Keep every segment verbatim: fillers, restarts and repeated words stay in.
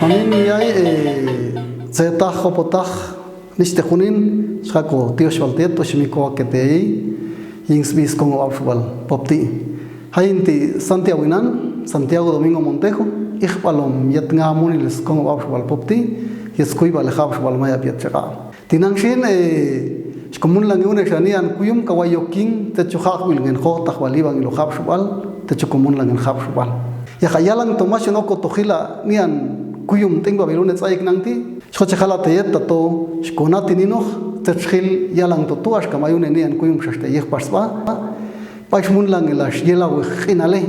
Amin, yai, eh, setak, kopotak, niste kunin, sako tios bal tiet, osimiko akete, ying sbis kongo absubal, popti. Hai inti Santiago inan, Santiago Domingo Montejo, ih balom yet ngamun ilis kongo absubal, popti, yet skui bal absubal maya biet cekak. Tinang sin, eh, sikomun langi une sanian kuyum kawai yoking, tecu hak wil ngen kotak bali bang ilo hap subal, tecu komun langen hap subal. Ya ka yalang to masih noko to hila nian kuyum ting babilune caik nangti. Siko cekala teyet tato, siko nati ninoh, tecil yalang to tuas kamayune nian kuyum sas teyeh pas ba. Pais mun lang ilas yela weh kinale.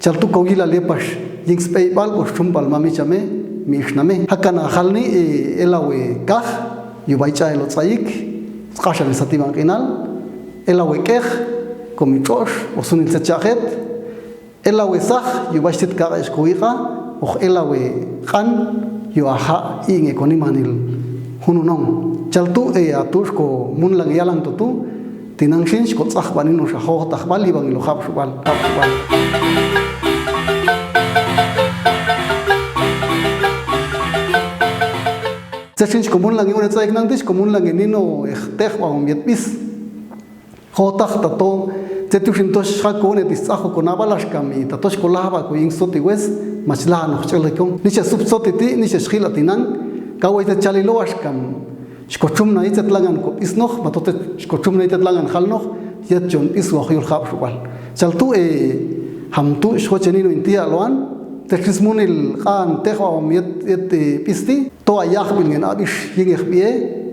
Caltu kau gila lepas, ying spei bal, bos cumpal mami came, mi isname. Hakana halni, e, elawe kah, yu baica elo caik, kasal sati bang kinal, elawe keh, komi cos, bosunil secaket, elawe sah, yu bastit kaka iskowika, oh elawe kan, yu aha, inge koni manil hununong. Caltu, e, atus ko mun lang yalang tutu, tinang sin, siko cah bani nusa ho, tah bali bang ilo hap subal, hap subal. Cah sin siko mun lang ilo caik nangti, siko mun lang nino, eh, teh bang miet bis. Kotak tato, cetu sintos hako ne tis aho ko nabalas kami, tato sikolah ba ko ing soti wes, maslah noh celikong. Ni se sup soti ti, ni se sehila tinang, kawai te cali loas kam. Sikocum na icet langan ko is noh, mato te sikocum na icet langan hal noh, yet jon is wah yul hap subal. Caltu e, ham tu siko ceni no intia loan, te sis munil kan teh wawam yet, yet, e, pisti. To ayah bil ngen abis, ying eh bie,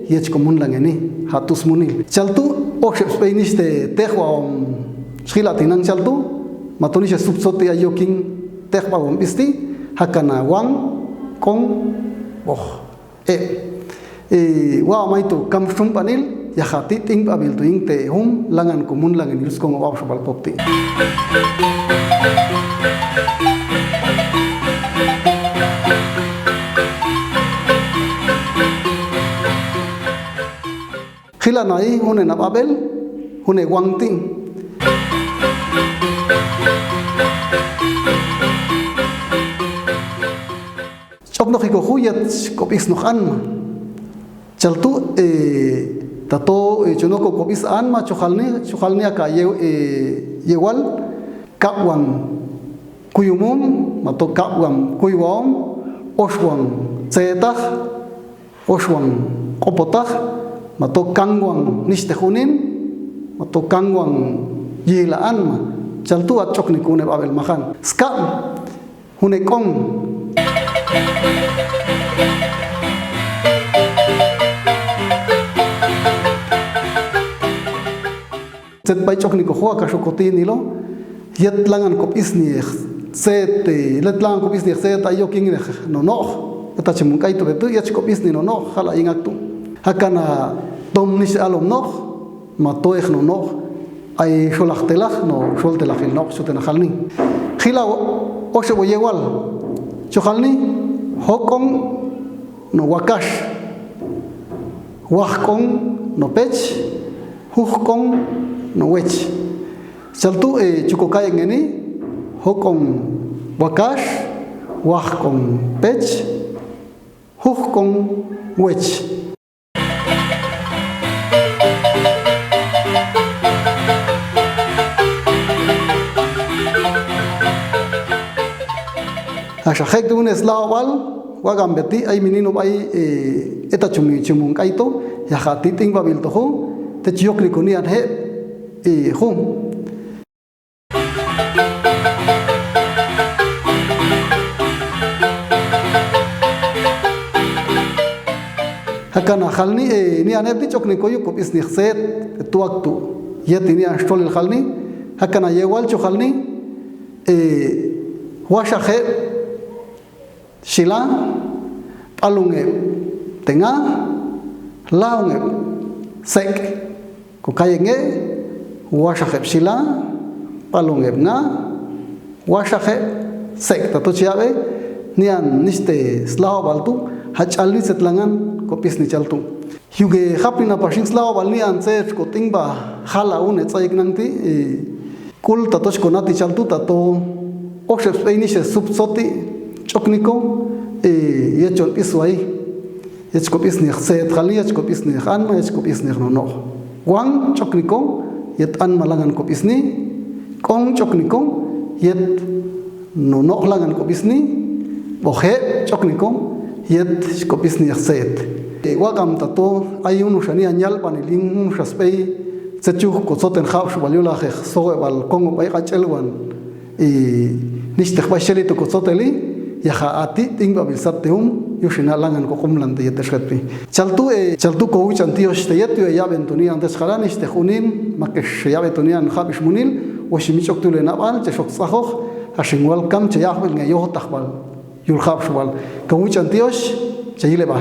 ye ciko mun lang ini, hatus munil. Caltu, oh, sep spei nis te, teh wawam, sehila tinang caltu, mato ni se sup soti ayo king, teh wawam pisti, hakana wang, kong, oh, e. E, wawam aitu, kam sumpanil, ya hati ting babil tu ing te hum, langan kumun langan ilus kong wawam subal pop ti. Hila nai, hune nap abel, hune wang ting. Cok noh iko huyet, kop is noh an ma. Caltu, e, tato, e, cuno ko kop is an ma, cok hal ni, cok hal ni aka ye, e, yewal, kap wang kuyumum, mato kap wang kuyuwam, os wang cetah, Os wang kopotah, mato kang wang nis te hunin, mato kang wang yilaan ma, caltu acok ni kune babel makan. Skak, hune kong. Cet bai cok ni ko hua ka sokoti ni lo, yet langan kop is ni, set, yet langan kop is ni, set, ayo king ni, no, no, eta cemung kai tu, betu, yet kop is ni, no, no, hala ingak tu. Hakana tom ni se alom no, mato eh no, no, ai solak telak, no, sol telak il no, so tena hal ni. Hila, o, o se bo yewal, so hal ni, hokong, no, wakas, wahkong, no, pec, Huhkong no wec. Caltu e cuko kaeng ngeni, hokong wakash, wahkong pec, huhkong wec. Nah, sahek tu nes lao wal, wagam beti, ai minino bai, e, eta cumi cumung kaito, ya hati ting babil toho, te ciok ni kunian he, e, hum. Hakana hal ni, e, ni ane ti cok ni koyu kop is ni set, tu waktu. Yet ini ashtolil hal ni, hakana yewal cok hal ni, e, washa he, Sila, palung e tenga, laung e sek. Ko kaeng e, washa e sila, palung e nga, washa e sek. Tato ciawe, nian niste selaho bal tu, Hach'al ni chet langan kopisni chal tu. Yuge hapni na pasing slawa bal ni an chet ko ting ba hala une tsayek nang ti, eh, kul tato chko nati chal tu tato. Oshep spei ni she sup soti ch'ok ni ko, eh, ye chon pis wai. Ye chko pis ni chet hal ni, ye chko pis ni an ma, ye chko pis ni nono. Wang ch'ok ni ko, yet an ma langan kopisni, kong ch'ok ni ko, yet nono langan kopisni, bohe ch'ok ni ko, yet kopisni chet. E, wa kam tato, ai unu sha ni anyal paniling unu sha spei, cechuh ko soten hap shu bal yula heh, soe bal kong bai kacel wan. I, nixteh bai sheli tu ko soteli, ya ha ati ting ba bilsat teum, yu shina langan ko kumlan te yet sheti. Chal tu e, chal tu ko uchan tiosh te yet yu e ya ben tu ni antes kala nixteh unin, makesh ya ben tu ni an hap ish munil, wo shimi ch'ok tu le na bal, che shok sahoh, hashing wal kam che ya ben nge yo tah bal. Yul hap shu bal. Ko uchan tiosh, che yile ba.